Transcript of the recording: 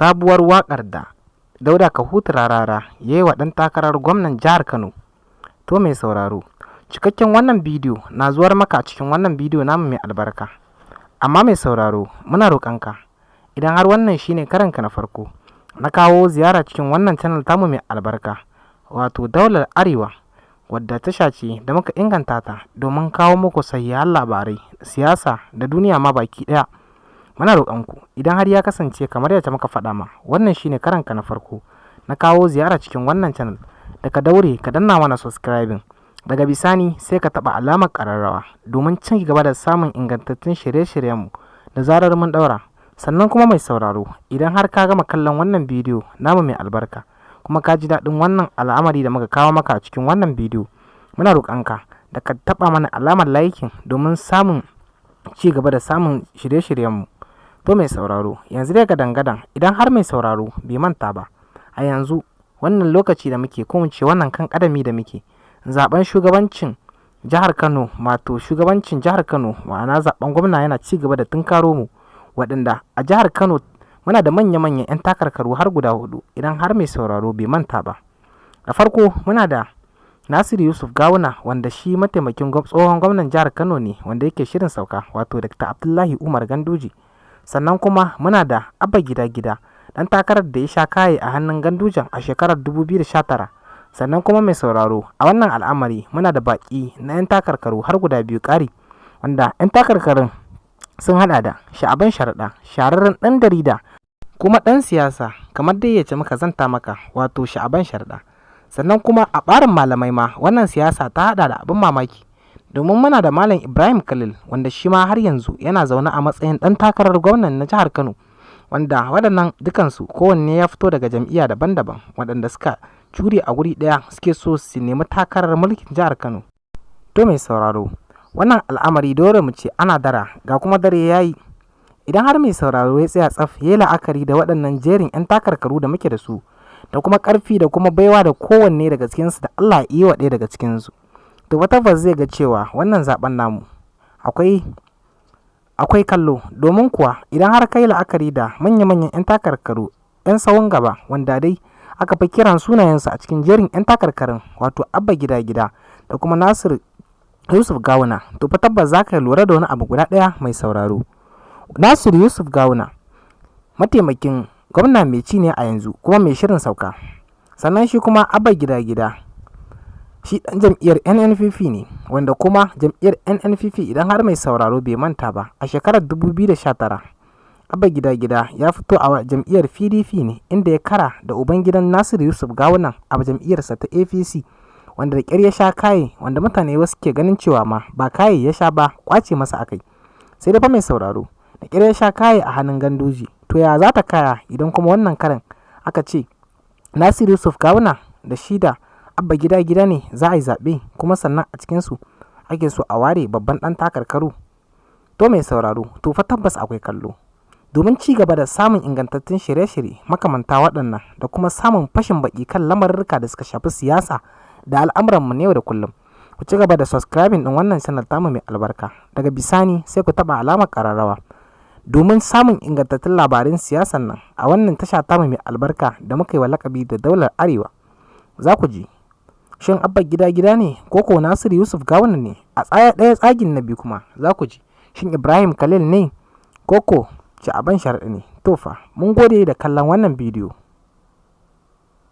Sabuwar waƙar da Dauda Kahutu Rarara ya yi wa ɗan takarar gwamnan jihar Kano. To mai sauraro, cikakken wannan bidiyo na zuwar maka a cikin wannan bidiyo namu mai albarka. Amma mai sauraro, muna roƙonka, idan har wannan shine karonka na farko na kawo ziyara cikin wannan channel tamu mai albarka, wato Daular Arewa, wadda tasha ce da muka inganta ta domin kawo muku sahihan labarai, siyasa da duniya ma baki ɗaya. Muna roƙonku, idan har ya kasance kamar yadda muka faɗa ma, wannan shine karonka na farko na kawo ziyara cikin wannan channel, da ka daure ka danna mana subscribing. Daga bisani sai ka taɓa alamar ƙararrawa domin ci gaba da samun ingantattun shirye-shiryenmu da zarar mun ɗaura. Sannan kuma mai sauraro, idan har ka gama kallon wannan bidiyo namu mai albarka, kuma ka ji daɗin wannan al'amari da muka kawo maka a cikin wannan bidiyo, muna roƙonka da ka taɓa mana alamar liking domin samun ci gaba da samun shirye-shiryenmu. To mai sauraro, yanzu dai gadan-gadan, idan har mai sauraro bai manta ba, a yanzu wannan lokaci da muke, ko ce wannan kan ƙadami da muke, zaben shugabancin jihar Kano, wato shugabancin jihar Kano, ma'ana zaben gwamna, yana ci gaba da tunkaro mu, waɗanda a jihar Kano muna da manya-manyan 'yan takarkaru har guda hudu, idan har mai sauraro bai manta ba. Da farko muna da Nasiru Yusuf Gawuna, wanda shi mataimakin tsohon gwamnan jihar Kano ne wanda yake shirin sauka, wato Dr. Abdullahi Umar Ganduje. Sannan kuma muna da Abba Gida Gida, ɗan takarar da ya sha kaye a hannun Gandujan a shekarar 2019. Sannan kuma mai sauraro, a wannan al'amari muna da baƙi na 'yan takarkaru har guda biyu ƙari, wanda 'yan takarkarin sun haɗa da Sha'aban Sharaɗa, shahararren ɗan jarida kuma ɗan siyasa, kamar dai yace muka zanta maka, wato Sha'aban Sharaɗa. Sannan kuma a ɓarin malamai ma, wannan siyasa ta haɗa da abin mamaki, domin muna da Malam Ibrahim Khalil, wanda shi ma har yanzu yana zaune a matsayin ɗan takarar gwamnan na jihar Kano, wanda waɗannan dukansu kowanne ya fito daga jam'iyya daban-daban, waɗanda suka cure a guri ɗaya suke so su nemi takarar mulkin jihar Kano. To mai sauraro, wannan al'amari dole mu ce ana dara ga kuma dare ya yi. Idan har mai sauraro ya tsaya tsaf ya yi la'akari da waɗannan jerin 'yan takarkaru da muke da su, da kuma ƙarfi da kuma baiwa da kowanne daga cikinsu da Allah ya yi wa ɗaya daga cikinsu, to fa tabbas zai ga cewa wannan zaɓen namu akwai kallo. Domin kuwa idan har ka yi la'akari da manya-manyan 'yan takarkaru 'yan sahun gaba, wanda dai aka fi kiran sunayensu a cikin jerin 'yan takarkarin, wato Abba Gida Gida da kuma Nasir Yusuf Gawuna, to fa tabbas za ka lura da wani abu guda ɗaya, mai sauraro. Nasiru Yusuf Gawuna mataimakin gwamna mai ci ne a yanzu kuma mai shirin sauka. Sannan shi kuma Abba Gida Gida, shi ɗan jam'iyyar NNPP ne, wanda kuma jam'iyyar NNPP, idan har mai sauraro bai manta ba, a shekarar 2019 Abba Gida Gida ya fito a jam'iyyar PDP ne, inda ya kara da ubangidan Nasiru Yusuf Gawuna a jam'iyyarsa ta APC, wanda da ƙyar ya sha kaye, wanda mutane wasu ke ganin cewa ma ba kaye ya sha ba, ƙwace masa akai. Sai dai fa mai sauraro, da ƙyar ya sha kaye a hannun Ganduje. To ya za ta kaya idan kuma wannan karan aka ce Nasiru Yusuf Gawuna da shi da Abba Gida Gida ne za a yi zaɓe, kuma sannan a cikinsu ake so a ware babban ɗan takarkaru? To mai sauraro, to fa tabbas akwai kallo. Domin ci gaba da samun ingantattun shirye-shirye makamanta waɗannan da kuma samun fashin baƙi kan lamarurruka da suka shafi siyasa da al'amuranmu na yau da kullum, ku ci gaba da subscribing ɗin wannan channel tamu mai albarka. Daga bisani sai ku taɓa alamar ƙararrawa domin samun ingantattun labaran siyasan nan a wannan tasha tamu mai albarka da muka yi wa laƙabi da Daular Arewa. Za ku ji, shin Abba Gida Gida ne ko ko Nasiru Yusuf Gawuna ne? A tsaya ɗaya tsagin na biyu kuma za ku ji, shin Ibrahim Khalil ne ko ko Sha'aban Sharaɗa ne? To fa, mun gode da kallon wannan bidiyo.